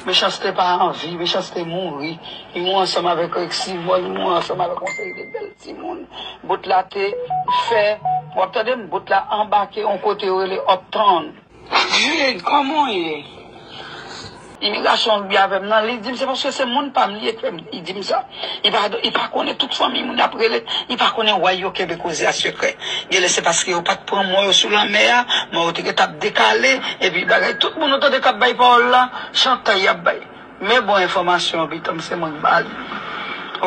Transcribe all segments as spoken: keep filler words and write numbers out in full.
Mechanste pa anvi, Mechanste mouri. Li mouri ansanm avèk Rexivò, li mouri ansanm avèk yon seri de bèl timoun. Bòt la te fè, w ap tande m, bòt la anbake yon kote yo rele Uptown. Jude, kòman w ye? Imigrasyon an vin avè m nan, li di m se paske se moun pa m li ye k fè m, li di m sa. Li pa, li pa konnen tout fanmiy moun y ap rele, li pa konnen why yo kenbe koze a sekrè. Genlè se paske yo pa t pran mò yo sou lanmè a, mò yo te gentan ap dekale, epi bagay, tout moun ou tande k ap bay pawòl la, chantay y ap bay. Men bon enfòmasyon an, pitanm, se mwen k ba li.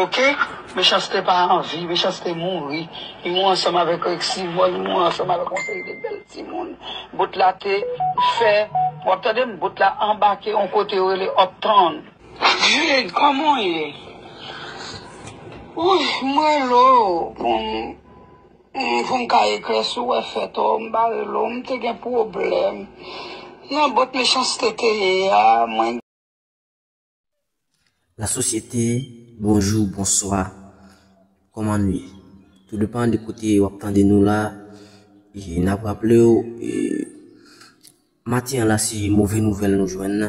Oke? Mechanste pa anvi, Mechanste mouri. Li mouri ansanm avèk Rexivò, li mouri ansanm avèk yon seri de bèl timoun. Bòt la te fè, w ap tande m, bòt la anbake yon kote yo rele Uptown. Jude, kòman w ye? Wi, m rele w pou m, m, pou m ka eklèsi w wè fè twò, m pa rele w, m te gen pwoblèm. Nan bòt Mechanste te ye a, mwen. Lasosyete, bonjou, bonswa, kòman nou ye? Tou depan de kote w ap tande nou la, e n ap raple w, e, maten an la se move nouvèl nou jwenn.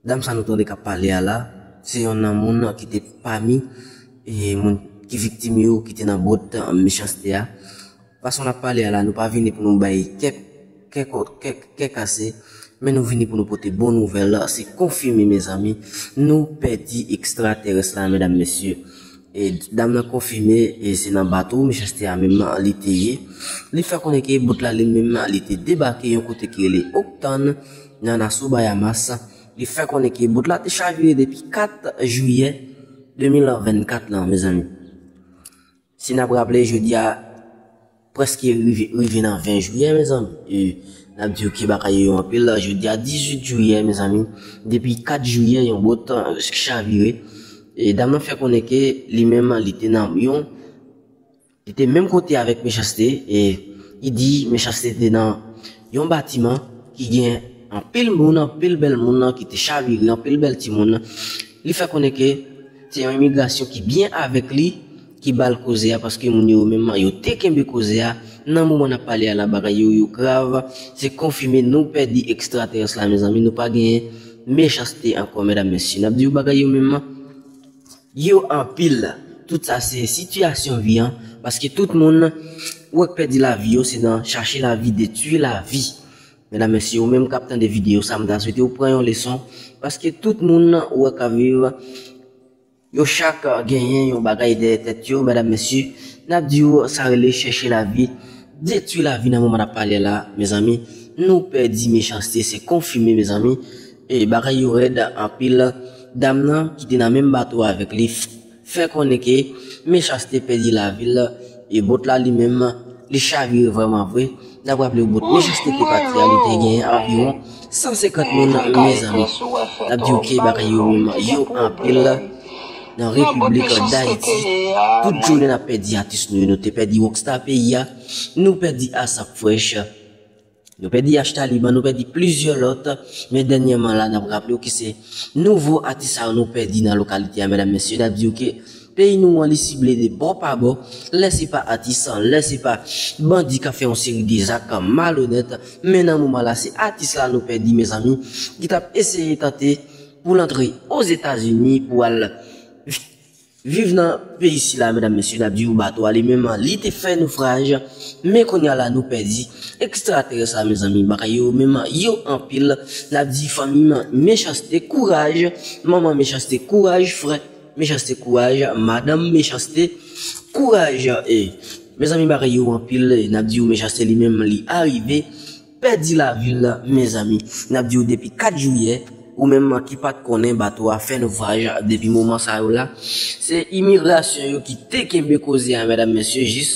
Dam sa nou tande k ap pale a la, se yonn nan moun ki te pami, e, moun ki viktim yo ki te nan bòt Mechanste a. Fason n ap pale a la, nou pa vini pou nou bay kè, kè, kè, kè kase, men nou vini pou nou pote bon nouvèl, se konfime, mezanmi, nou pèdi ekstratèrès la, medam, mesye. E dam nan konfime, e se nan bato Mechanste a menm li te ye. Li fè konnen ke bòt la li menm li te debake yon kote ki rele Uptown, nan Nassau, Bahamas. Li fè konnen ke bòt la te chavire depi kat jiyè de mil vennkat lan, mezanmi. Si n ap raple, jodi a prèske rive, rive nan ven jiyè, mezanmi. E n ap di w ke bagay yo anpil. Jodi a dizuit jiyè, mezanmi. Depi kat jiyè, yon bòt, e, chavire. E dam nan fè konnen ke li menm, li te nan yon, li te menm kote avèk Mechanste. E li di Mechanste te nan yon batiman ki gen anpil moun, anpil bèl moun ki te chavire, anpil bèl timoun. Li fè konnen ke se yon imigrasyon ki byen avèk li, ki ba l koze a, paske moun yo menm, yo te kenbe koze a. Nan moman n ap pale a la, bagay yo, yo grav. Se konfime, nou pèdi ekstratèrès la, mezanmi. Nou pa genyen Mechanste ankò, medam, mesye. N ap di w bagay yo menm, yo anpil. Tout sa se sitiyasyon vi an, paske tout moun ou wè k pèdi lavi yo, se nan chache lavi, detwi lavi. Medam, mesye, ou menm k ap tande videyo sa, m ta swete w pran yon leson, paske tout moun ou wè k ap viv, yo chak genyen yon bagay dèyè tèt yo, medam, mesye. N ap di w, sa rele chèche lavi, detwi lavi nan moman n ap pale la, mezanmi. Nou pèdi Mechanste, se konfime, mezanmi. E bagay yo rèd anpil. Dam nan, ki te nan menm bato avèk li, f-, fè konnen ke Mechanste pèdi lavi l, e bòt la li menm, li chavire vrèman vre. N ap raple w, bòt Mechanste te pati a, li te gen anviwon san senkant moun, mezanmi. N ap di w ke bagay yo menm, yo anpil nan Repiblik Dayiti. Tout jounen n ap pèdi atis nou yo, nou te pèdi Rockstar peyi a, nou pèdi Asap Fresh. Nou pèdi H Taliban, nou pèdi plizyè lòt, men dènyèman la, n ap raple w ke se nouvo atis sa yo nou pèdi nan lokalite a, medam, mesye, n ap di w ke peyi nou an, li sible de bò pa bò, lè se pa atis, lè se pa bandi k ap fè yon seri de zak malonèt, men nan moman la, se atis la nou pèdi, mezanmi, ki t ap eseye tante pou l antre Ozetazini, pou al viv nan peyi sila, medam, mesye, n ap di w bato a li menm, li te fè nofraj, men kounye a la nou pèdi ekstratèrès la, mezanmi, bagay yo menm, yo anpil, n ap di fanmi m, Mechanste, kouraj, manman Mechanste, kouraj, frè Mechanste, kouraj, madanm Mechanste, kouraj, e, mezanmi, bagay yo anpil, e, n ap di w Mechanste li menm, li arive pèdi lavi l, mezanmi. N ap di w depi kat jiyè, ou menm ki pa t konnen bato a fè nofraj depi moman sa yo la. Se imigrasyon yo ki te kenbe koze a, medam, mesye, jis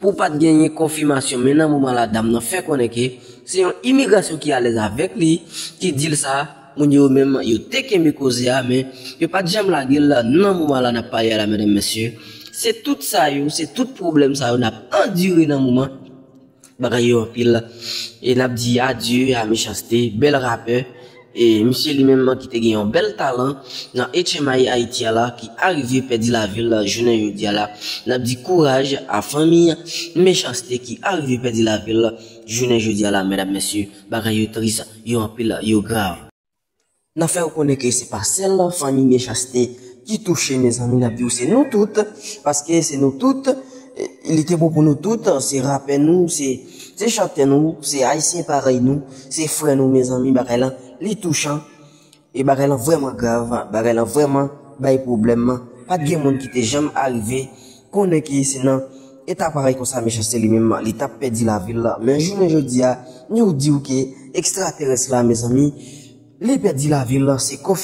pou pa t genyen konfimasyon. Men nan moman la, dam nan fè konnen ke se yon imigrasyon ki alèz avèk li, ki di l sa, moun yo menm, yo te kenbe koze a, men yo pa t janm lage l nan moman la n ap pale a la, medam, mesye. Se tout sa yo, se tout pwoblèm sa yo n ap andire nan moman. Bagay yo anpil. E n ap di adye a Mechanste, bèl rapè. E misye li menm ki te gen yon bèl talan nan H M I Ayiti a la, ki arive pèdi lavi l jounen jodi a la. N ap di kouraj a fanmi Mechanste ki arive pèdi lavi l jounen jodi a la, medam, mesye. Bagay yo tris, yo anpil, yo grav. N ap fè w konnen ke se pa sèl fanmi Mechaste ki touche, mezanmi, n ap di w se nou tout, paske se nou tout, e, li te bon pou nou tout, se rapè nou, se, se chantè nou, se ayisyen parèy nou, se frè nou, mezanmi, bagay lan, li touchan, e bagay lan vrèman grav, bagay lan vrèman bay pwoblèm, pa t gen moun ki te janm arive konnen ke se nan eta parèy konsa Mechaste li menm, li t ap pèdi lavi l, men jounen jodi a, nou di w ke ekstratèrès la, mezanmi, li pèdi lavi l, se konfi-